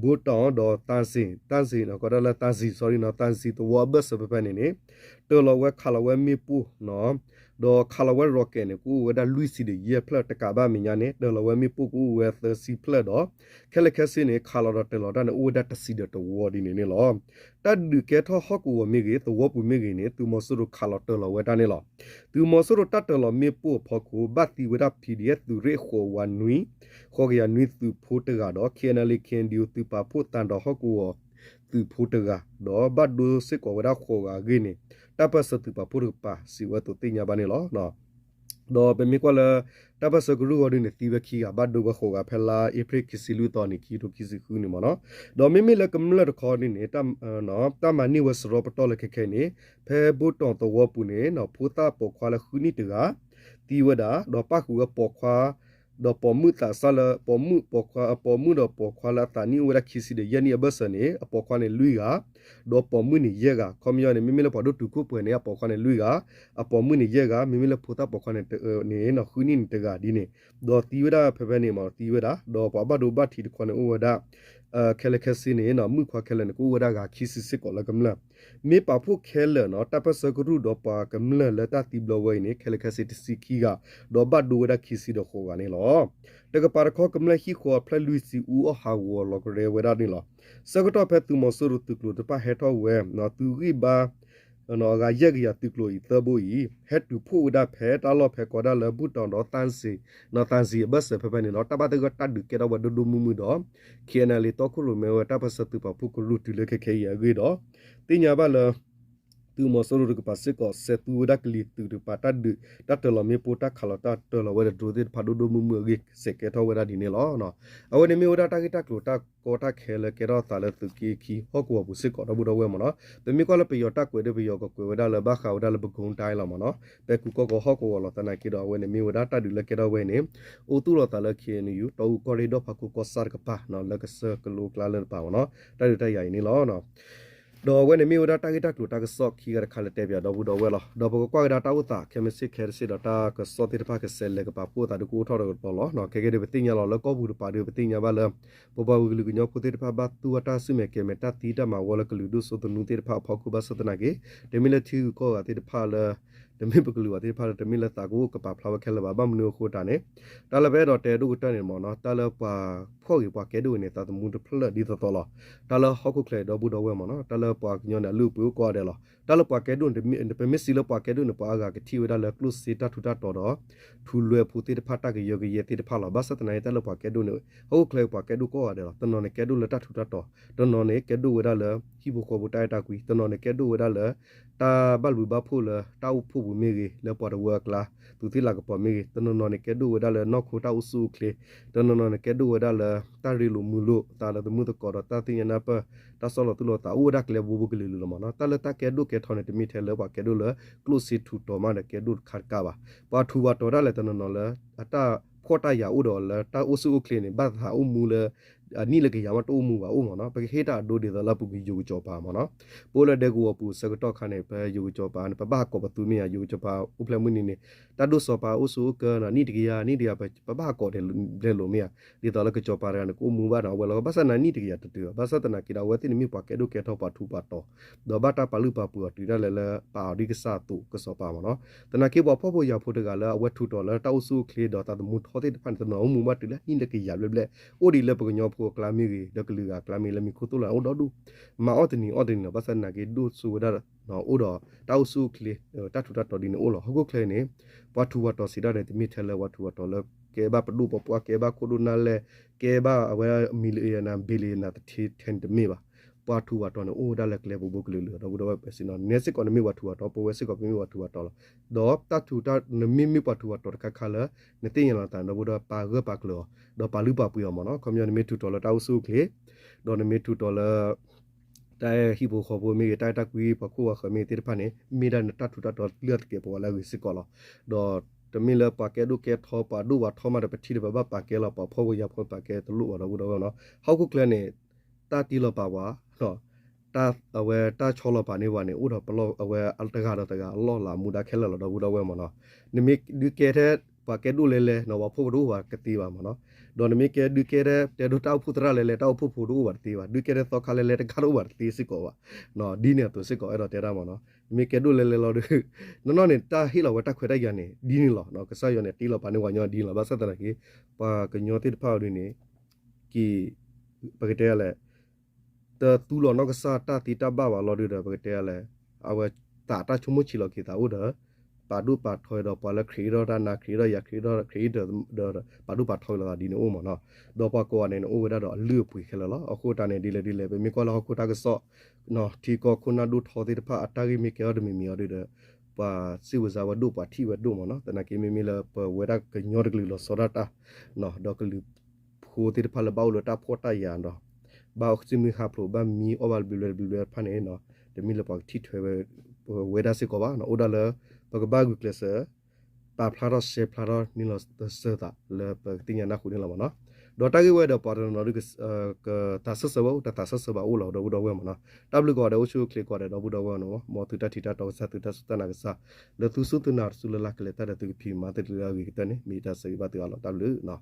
ဘူၣ်တီၣ် ဒီး သံစံ သံစံ ကိးဒၣ်လၢ သံစံ sorry နီၤ သံစံသဝီအဘၢၣ်စၢၤဖဲဖဲန့ၣ်န့ၣ် တၢၤလီၤဝဲခးလီၤဝဲမ့ၣ်ပိၢ်နီၤ ဒီးခးလီၤဝဲ rocket န့ၣ် ကအိၣ်ဝဲဒၣ်လွံၢ်ဆံဒီးယဲၢ်ဖျၢၣ် တကးဘၣ်မဲာ်ညါန့ၣ် တၢၤလီၤဝဲမ့ၣ်ပိၢ်ကအိၣ်ဝဲသၢဆံဖျၢၣ်ဒီး ခဲလၢာ်ခဲဆ့န့ၣ် ခးလီၤဒီးတၢၤလီၤတၢ်န့ၣ် အိၣ်ဝဲဒၣ်တဆံဒီးတဝီဒ်န့ၣ်န့ၣ်လီၤ. တၢ်ဒုးကဲထီၣ်ဟီၣ်ကဝီၤမ့ၢ်ဂ့ၤ သဝီပူၤမ့ၢ်ဂ့ၤန့ၣ် သုးမီၤစိရိၤခးလီၤတၢၤလီၤဝဲဒၣ်န့ၣ်လီၤ. သုးမီၤစိရိၤတၢ်တၢၤလီၤမ့ၣ်ပိၢ်အဖီခိၣ် ဘၣ်သံဝဲဒၣ် PDF သုးရ့ၣ်ဃိးဝးနွံ ဃိးကယၤနွံသုးဖိတဂၤဒီး KNLA KNDO သုးပာ်ဖှိၣ်သးဒီးဟီၣ်ကဝီၤသုးဖိတဂၤ ဒီးဘၣ်ဒိစ့ၢ်ကီးဝဲဒၣ်ဃိးဂၤအဂ့ၢ်န့ၣ် တၢ်ပၢၢ်ဆၢသုးပာ်ဖှိၣ်တကပၤ စံးဝဲအသိးသ့ၣ်ညါဘၣ်န့ၣ်လီၤ. ဒီးပမ့ၢ်ကွၢ်လၢ တၢ်ပၢၢ်ဆၢကရူၢ်ဂီၤဒ်န့ၣ် သံဝဲခံဂၤ ဘၣ်ဒိဝဲဃိးဂၤ ဖဲလါအ့ဖြ့ၣ်ခံဆံလွံၢ်သီန့ၣ် ခံကထိခံဆံဃုန့ၣ်မ့ၢ်နီၤ. ဒီးမ့မ့ၢ်လၢကမျၢၢ်တခီဒ်န့ၣ် တၢ်မၤန့ၢ်ဝဲစရီပတီၢ်လၢခဲခဲအံၤန့ၣ် ဖဲဘိၣ်တီၣ်သဝီပူၤန့ၣ် ဖိသၣ်ပိာ်ခွါလၢဃုနံၣ်တဂၤ သံဝဲဒၣ် ဒီးပၣ်ဃုာ်ဝဲပိာ်ခွါ ဒီးပိာ်မုၣ်သးစၢ်လၢ ပိာ်မုၣ်ပိာ်ခွါ အပိာ်မုၣ်ဒီးပိာ်ခွါလၢအသးနံၣ်အိၣ်ဝဲဒၣ်ခံဆံဒီးယဲၢ်နံၣ်အဘၢၣ်စၢၤန့ၣ် အပိာ်ခွါန့ၣ်လွံၢ်ဂၤ ဒီးပိာ်မုၣ်န့ၣ်ယဲၢ်ဂၤ ခီပညီန့ၣ် မ့မ့ၢ်လၢပှၤဒိၣ်တုာ်ခိၣ်ပှဲၤန့ၣ် အပိာ်ခွါန့ၣ်လွံၢ်ဂၤ အပိာ်မုၣ်န့ၣ်ယဲၢ်ဂၤ မ့မ့ၢ်လၢဖိသၣ်ပိာ်ခွါန့ၣ်န့ၣ် ဃုနံၣ်န့ၣ်တဂၤဒ်န့ၣ် ဒီးသံဝဲဒၣ်ဖဲဖဲန့ၣ်မ့ၢ်သံဝဲဒၣ် ဒီးပှၤဘၣ်ဒိဘၣ်ထံးတခီန့ၣ်အိၣ်ဝဲဒၣ် ခဲလၢာ်ခဲဆ့န့ၣ် မုၣ်ခွါခဲလၢာ်န့ၣ် ကအိၣ်ဝဲဒၣ်ဂၤခံဆံစ့ၢ်ကီးလၢကမျၢၢ် မ့ၢ်ပာ်ဖှိၣ်ခဲလၢာ်နီၤ တၢ်ပၢၢ်ဆၢကရူၢ်ဒီးပှၤကမျၢၢ်လၢတၢ်သံဘျီဝဲအံၤန့ၣ် ခဲလၢာ်ခဲဆ့တဆံခံဂၤ ဒီးဘၣ်ဒိဝဲဒၣ်ခံဆံဒီးဃိးဂၤန့ၣ်လီၤ. တကပၤတခီကမျၢၢ်ဟံၣ်ဃီအဖျၢၣ်လွံၢ်ဆံ အူအီၣ်ဟးဂီၤလီၤကရဲဝဲဒၣ်န့ၣ်လီၤ. ဆၢကတီၢ်ဖဲသုးမီၤစိရိၤသုးကျိၤတဖၣ်ဟဲထီၣ်ဝဲ သုးဂံၢ်ဘါ အဂၤယဲၢ်ကယၤသုးကျိၤအံၤသၢဘိအံၤ ဟဲတုၤဖှိၣ်ဝဲဒၣ်ဖဲတၢ်လီၢ်ဖဲကိးဒၣ်လၢဘူၣ်တီၣ်ဒီးသံစံ သံစံအဘၢၣ်စၢၤဖဲဖဲန့ၣ်လီၤ. တၢ်ဘၣ်သဂၢၢ်တၢ်ဒုးကဲထီၣ်ဝဲဒိၣ်ဒိၣ်မုၢ်မုၢ်ဒီး KNLA တီခိၣ်ရိၣ်မဲဝဲတၢ်ပၢၢ်ဆၢသုးပာ်ဖှိၣ်ကရူၢ်တုၤလၢခဲခဲအံၤအဂ့ၢ်ဒီး သ့ၣ်ညါဘၣ်လၢ သုးမီၤစိရိၤတကပၤစ့ၢ်ကီး စဲးသူဝဲဒၣ်ကလံၤသုးတကပၤတၢ်ဒုး တၢ်တၢၤလီၤမ့ၣ်ပိၢ် တၢ်ခးလီၤတၢ်တၢၤလီၤဝဲဒီး drone သ့ၣ်တဖၣ်ဒိၣ်ဒိၣ်မုၢ်မုၢ်အဂ့ၢ် စဲးကဲထီၣ်ဝဲဒၣ်ဒ်န့ၣ်လီၤ. အဝဲန့ၣ်မ့ၢ်ဝဲဒၣ်တၢ်ဂ့ၢ်တၢ်ကျိၤတၢ်ကီတၢ်ခဲလၢကဲထီၣ်သးလၢသုးက့ခံဟီၣ်ကဝီၤပူၤစ့ၢ်ကီး ဒီပုၢ်ဒီဝဲၢ်မ့ၢ်နီၤ. ပမ့ၢ်ကွၢ်လၢပယီၤတၢ်ကွဲးဒိၣ် ပယီၤကကွဲးဝဲဒၣ်လၢဘၣ်ဃးဝဲဒၣ်လၢ ပဲခူးတိုင်း လီၤမ့ၢ်နီၤ. ပဲခူးကီၢ်ကီၤဟီၣ်ကဝီၤလီၤ. သနာ်က့ဒီး အဝဲန့ၣ်မ့ၢ်ဝဲဒၣ်တၢ်ဒုးလၢကဲထီၣ်ဝဲအံၤန့ၣ် အိၣ်သူၣ်လီၤသးလၢ ခ့ၣ်အဲၣ်ယူၣ် တီအူကီၢ်ရ့ၣ် ဒီၣ်ဖးခိၣ်ကီၢ်ဆၣ်တကပၤ လၢကစၢၢ်ကလိကျါလၢတပၤမ့ၢ်နီၤ. တၢ်ဒုးတၢ်ယၤအံၤန့ၣ်လီၤ. ဒီးအဝဲန့ၣ်မ့ၢ်ဝဲဒၣ်တၢ်ဂ့ၢ်တၢ်ကျိၤတၢ်ကစီၣ်ခံဂၤတခါလၢတဲပၠးဒီပုၢ်ဒီဝဲၢ်လီၤ. ဒီးပကကွၢ်ကဒါတၢ်အိၣ်သး ခဲမုၢ်ဆ့ၣ်ခဲတစ့ၢ်ဒီး တၢ်ကစီၣ်သ့ၣ်တဖၣ်ကစဲးလဲၤကပာ်ဖှိၣ်သးဒုးကအိၣ်ထီၣ်ဒီးကတီၤလီၤ. ခဲကဲဒ်ပသ့ၣ်ညါလီၤလၢကီၢ်ပူၤတပၤဒီး ပသ့ၣ်ညါဘၣ်လၢ ပပှၤကလုာ်ကညီဖိသ့ၣ်တဖၣ်ဘၣ်သူၣ်ဝဲတၢ်ဆူၣ်မဲာ်ကဲၤမဲာ် တၢ်သံတၢ်မၤဝီလၢကလုာ်ဒိၣ်စိသနူသ့ၣ်တဖၣ်အဖီခိၣ်ဘၣ်ဆၣ်သနာ်က့ တမ့ၢ်လၢထံဂုၤကီၢ်ဂၤသ့ၣ်တဖၣ်လၢ တမ့ၢ်ပကလုာ်ဘၣ်သ့ၣ်တဖၣ်လၢ တမ့ၢ်လၢသးကအိၣ်ကပာ်ဖျါဝဲခဲလၢာ်ဘၣ်. ဘၣ်မနုၤအဃိတၢ်န့ၣ် တၢ်လၢပအဲၣ်ဒိးတဲဒိၣ်ကတၢၢ်န့ၣ်မ့ၢ်နီၤ တၢ်လၢပှၤဖှီၣ်ဂ့ၤပှၤကဲဒိၣ်ဂ့ၤန့ၣ် သးသမူတဖျၢၣ်ဒ်သိးသိးလီၤ. တၢ်လၢဟီၣ်ခိၣ်ချၢဒီပုၢ်ဒီဝဲၢ်မ့ၢ်နီၤ တၢ်လၢပှၤကညီန့ၣ် အလုၢ်အပှ့ၤအိၣ်ကိးဂၤဒဲးလီၤ. တၢ်လၢပှၤကဲဒိၣ်န့ၣ် ပမ့ၢ်စံးလၢပှၤကဲဒိၣ်န့ၣ် ပှၤအါဂၤကထံၣ်ဝဲဒၣ်လၢကျိၣ်စ့တၢ်ထူးတၢ်တီၤဒီး ထူလွဲဖိသ့ၣ်တဖၣ်တၢ်ကယၢကယဲသ့ၣ်တဖၣ်လီၤ. ဘၣ်ဆၣ်သနာ်က့ တၢ်လၢပှၤကဲဒိၣ်န့ၣ် ဟီၣ်ခိၣ်ချၢပှၤကဲဒိၣ်ကိးဂၤဒဲးလီၤ. တနီၤန့ၣ်ကဲဒိၣ်လၢတၢ်ထူးတၢ်တီၤ, တနီၤန့ၣ်ကဲဒိၣ်ဝဲဒၣ်လၢ ဟံၣ်ဖိဃီဖိတၢ်အဲၣ်တၢ်ကွံ, တနီၤန့ၣ်ကဲဒိၣ်ဝဲဒၣ်လၢ တၢ်ဘၣ်ဘျုးဘၣ်ဖှိၣ်လၢတၢ်အိၣ်ဖှိၣ်ပူၤမ့ၢ်ဂ့ၤ, လၢပှၤတဝၢအကျါ, သူၣ်သ့ၣ်လၤကပီၤမ့ၢ်ဂ့ၤ, တနီၤနီၤန့ၣ်ကဲဒိၣ်ဝဲဒၣ်လၢနီၢ်ခိတၢ်အိၣ်ဆူၣ်အိၣ်ချ့, တနီၤနီၤန့ၣ်ကဲဒိၣ်ဝဲဒၣ်လၢ တၢ်ရ့လိာ်မုာ်လိာ်သးလၢသမုၣ်သကိးဒီးတၢ်သ့ၣ်ညါနၢ်ပၢၢ်, တၢ်ဆီၣ်လီၤသူၣ်လီၤသး အိၣ်ဝဲဒၣ်ကျဲဘိဘိကလုာ်လၢာ်လီၤမ့ၢ်နီၤ. တၢ်လၢတၢ်ကဲဒိၣ်ကဲထီန့ၣ် တမ့ၢ်ထဲလၢပှၤကဲဒိၣ်လၢကျိၣ်စ့ထူးတီၤမးဒီးကဲဒိၣ်တခါတကးဘၣ်. ပှၤထူးပှၤတီၤဒၣ်လဲာ်တနီၤနီၤလၢ အတၢ်ဖှီၣ်တၢ်ယာ်အိၣ်ဒီးလၢတၢ်အိၣ်ဆူၣ်အိၣ်ချ့န့ၣ် ဘၣ်သးအိၣ်မူလၢ အနံၣ်လၢကယၤမးတအိၣ်မူဘၣ်အိၣ်မ့ၢ်နီၤ. ပကဟ့ၣ်တၢ်အဒိဒ်သိးလၢပကယိၤကစီၤပၤမ့ၢ်နီၤ. ပအိၣ်လၢဒဲကဝီၤပူၤဆၢကတီၢ်ခါန့ၣ် ပယိၤကစီၤပၤန့ၣ် ပဘၣ်ဟးကိးပသူမ့ၢ်ဧါ, ယိၤကစီၤပၤအိၣ်ဖျဲၣ်မုၢ်နံၤန့ၣ် တၢ်ဒိၣ်စီၤပၤအိၣ်ဆူၣ်အိၣ်ကၢနီၤ နံၣ်တကယၤ နံၣ်တကယၤ ပဘၣ်ဟးကိးဒဲးလိာ်မ့ၢ်ဧါ. ဒ်သိးလၢကစီၤပၤတဂၤန့ၣ် ကအိၣ်မူဘၣ်နီၤ အဝဲလီၤ. ဘၣ်ဆၣ်သနာ်က့ နံၣ်တကယၤတတုၤဘၣ်. ဘၣ်ဆၣ်သနာ်က့ဒီး အဝဲသ့ၣ်န့ၣ်မ့ၢ်ပှၤကဲဒိၣ်ကဲထီပှၤထူးပှၤတီၤ ဒီးဘၣ်တၢ်ပာ်လုၢ်ပာ်ပှ့ၤအီၤတုၤဒၣ်လဲာ်လၢပာ်အီၤဒ်ကစၢ်အသိးကစီၤပၤမ့ၢ်နီၤ. သနာ်က့ပှၤဖှီၣ်ဖိယာ်ဖိတဂၤလၢအဝဲထူးတီၤလၢတၢ်အိၣ်ဆူၣ်အိၣ်ချ့ဒီးသးသမူထီသ့ၣ်တဖၣ်န့ၣ် တနီၤအိၣ်မူဘၣ်တုၤလၢနံၣ်လၢကယၤဘျဲၣ်ဘျဲၣ် အိၣ်ဒံးလၢပကညီဖိအကျါမ့ၢ်ဂ့ၤ ဒီးကလုာ်ဂၤအကျါမ့ၢ်ဂ့ၤ လၢမံၤခိၣ်သိၣ်လိၤန့ၣ် အိၣ်ဒီဒူၣ် မၤအီၣ်တနံၤအီၣ်တနံၤနီၤ. ဘၣ်ဆၣ်သနာ်က့ဒိၣ်စိဝဲဒၣ် အိၣ်ဒီးတၢ်အိၣ်ဆူၣ်အိၣ်ချ့ တၢ်ထူးတၢ်တီၤဒ်န့ၣ်အိၣ်လီၤ. ဟီၣ်ခိၣ်ချၢန့ၣ် ပှၤထူးပှၤတီၤစံးဒၣ်န့ၣ် တမ့ၢ်ထဲလၢပှၤထူးပှၤတီၤလၢ ကဲဘၣ်ပဒိၣ်ပပှၢ် ကဲဘၣ်ခိၣ်ဒိၣ်နၢ်လဲၢ် ကဲဘၣ်အဝဲ millionaire billionaire တထဲန့ၣ်တမ့ၢ်ဘၣ်. ပှၤထူးပှၤတီၤန့ၣ် အိၣ်ဝဲဒၣ်လၢကျဲဘိဘိကလုာ်လၢာ် ဒီပုၢ်ဒီဝဲၢ်ပၢ်စ့ၢ်နီၤ. နဲစ့ၢ်ကီးနမ့ၢ်ပှၤထူးပှၤတီၤ ပဝဲစ့ၢ်ကီးပမ့ၢ်ပှၤထူးပှၤတီၤလီၤ. ဒီးတၢ်ထူးတၢ် နမ့မ့ၢ်ပှၤထူးပှၤတီၤတခါခါလၢ နသ့ၣ်ညါလီၤသး ဒီပုၢ်ဒီဝဲၢ် ပာ်ဂၢၢ်ပာ်ကျၢၤအီၤ ဒီးပာ်လုၢ်ပာ်ပှ့ၤအီၤမ့ၢ်နီၤ. ခီပညီနမ့ၢ်ထူးတီၤလၢတၢ်အိၣ်ဆူၣ်အိၣ်ချ့ ဒီးနမ့ၢ်ထူးတီၤလၢ တၢ်အဲၣ်ဟံၣ်ဖိဃီဖိမ့ၢ်ဂ့ၤ တၢ်အဲၣ်တၢ်ကွံ ပှၤခိၣ်ပှၤဃၢၤမ့ၢ်ဂ့ၤသ့ၣ်တဖၣ်န့ၣ် မ့ၢ်ဒၣ်နတၢ်ထူးတၢ်တီၤလၢအသကဲးပဝးလၢအဂ့ၤစ့ၢ်ကီးလီၤ. ဒီးတမ့ၢ်လၢပှၤကဲဒိၣ်ကဲထီ ပှၤဒိၣ်ပှၤထီမးဒီး ပထံၣ်ဒီးပဘၣ်ပာ်ကဲလီၤ ပှၤဖှီၣ်ဖိယာ်ဖိပာ်ကဲတလိၣ်ဘၣ် ဒီပုၢ်ဒီဝဲၢ်နီၤ. ဟီၣ်ခိၣ်ချၢန့ၣ် တၢ်တ့လီၤပာ်ပှၤ တၢ်အဝဲတၢ်ဆီလီၤပာ်န့ၢ်ပှၤန့ၣ် အိၣ်ဒီးပလီၢ်အဝဲတဂၤဒီးတဂၤအလီၢ်လၤမူဒါခဲလၢာ်လီၤ ဒီပုၢ်ဒီဝဲၢ်မ့ၢ်နီၤ. နမ့ၢ်ဒုးကဲထဲပှၤကဲဒိၣ်လဲၤလဲၤနီၤ ပှၤဖှီၣ်ဖိတအိၣ်ဘၣ်ကသ့ဘၣ်မ့ၢ်နီၤ. ဒီးနမ့ၢ်ကဲဒုးကဲထဲတဲဒိၣ်တၢ်အိၣ်ဖှိၣ်သရၣ်လဲၤလဲၤ တၢ်အိၣ်ဖှိၣ်ဖိတအိၣ်ဘၣ်တသ့ဘၣ်. ဒုးကဲထဲသီခါလဲၤလဲၤတခါတအိၣ်ဘၣ်တသ့စ့ၢ်ကီးဘၣ်. ဒ်န့ၣ်အသိးစ့ၢ်ကီး အဲၣ်ဒိးတဲတၢ်မ့ၢ်နီၤ. နမ့ၢ်ကဲဒိၣ်လဲၤလဲၤလီၤဒီး နီၢ်နီၢ်န့ၣ် တၢ်ဟ့ၣ်လီၤဝဲတၢ်ခွဲးတၢ်ယာ်န့ၣ် ဒ်န့ၣ်လီၤ. ကစၢ်ယွၤန့ၣ် တ့လီၤပာ်န့ၢ်ပှၤကညီဒ်န့ၣ်လီၤ. ဘၣ်ဆၣ်သနာ်က့ ပှၤကညီသ့ၣ်တဖၣ်အီၤဒ်န့ၣ် က့ၤ ပကတဲလဲၣ် တသူလီၤနီၢ်ကစၢ်တၢ်သ့တၢ်ဘၣ်ဘၣ်လီၤဒုးဒီး ပကတဲလဲၣ် အဝဲသးတၢ်ဆိကမိၣ်ဆံးလီၤက့ၤသးအိၣ်ဒီး ပာ်ဒိၣ်ပာ်ထီဒီးပှၤလၢ ခရံာ်အ့ၣ်ထီၣ်တၢ်နါ ခရံာ်အ့ၣ်ထီၣ်ယၤ ခရံာ်အ့ၣ်ထီၣ် ခရံာ်အ့ၣ်ဒီး ပာ်ဒိၣ်ပာ်ထီလီၤသးဒ်န့ၣ်အိၣ်မ့ၢ်နီၤ. ဒီးပှၤကိးဂၤန့ၣ် နအိၣ်ဝဲဒၣ်ဒီးအလုၢ်အပှ့ၤခဲလၢာ်လီၤ. အဃိတၢ်န့ၣ် ဒ်လဲၣ်ဒ်လဲၣ် ပမ့ၢ်ကွၢ်လၢဟီၣ်ခိၣ်တၢ်ကစီၣ် ထံကီၢ်ခိၣ်နၢ်ဒိၣ်ထီသ့ၣ်တဖၣ် အတၢ်ဂ့ၢ်မ့ၢ်ကဲထီၣ်တမံၤမံၤအီၤဒုးဒီး ပှၤစံးဝဲစါဝဲဒိၣ် ပှၤထံၣ်ဝဲဒိၣ်မ့ၢ်နီၤ. သနာ်က့မ့မ့ၢ်လၢ ပဝဲဒၣ်ကညီတကလုာ်လီၤဆီဒၣ်တၢ် ဒီးကလုာ်ဖိသ့ၣ်တဖၣ်လၢဘၣ်အိၣ်လၢတၢ်ဖှီၣ်တၢ်ယာ်ဒီး ဘၣ်အိၣ်စ့မုၢ်ဟးဖျိး ဘၣ်မံအီၣ်ဘၣ်ဘျ့ဘျ့တဖၣ်န့ၣ် တမ့ၢ်လၢပှၤကထံၣ်ထွဲဝဲ ပဝဲဒၣ်စ့ၢ်ကီးဘၣ်. အိၣ်ဒၣ်လၢ ပကဘၣ်ဂုာ်ကျဲးစၢး ပာ်ဖျါထီၣ်ရှဲဖျါထီၣ်န့ၣ်လီၤတစၢၤသးလၢပကသ့ၣ်ညါနၢ်ဟူန့ၣ်လီၤမ့ၢ်နီၤ. ဒီးတၢ်ဂ့ၢ်ဝဲဒီးပှၤတနီၤနီၤဒုး ကသးစၢၢ်ဆၢဘၣ်အိၣ် တသးစၢၢ်ဆၢဘၣ်အိၣ်လီၤ ဒီပုၢ်ဒီဝဲၢ်မ့ၢ်နီၤ. တၢ်ဘျုးကိးဂၤဒဲး အိၣ်ဆူၣ်အိၣ်ချ့ကိးဂၤဒဲး ဒီပုၢ်ဒီဝဲၢ်နီၤ. မ်သုတၢ်ထံၣ်တၢ်တီကစၢ် သုတၢ်စူၢ်တၢ်နာ်ကစၢ် လၢသုစူၢ်သုနာ်တစူၢ်လၢ်လၢ်ကလဲၤတၢ်ဒီးသုကဖံးမၤသ့ၣ်တဖၣ် အဂ့ၤကတၢၢ်န့ၣ် မ့ၢ်တၢ်ဆၢဂ့ၤဘၣ်သုအါလီၤ တၢ်ဘျုးနီၤ.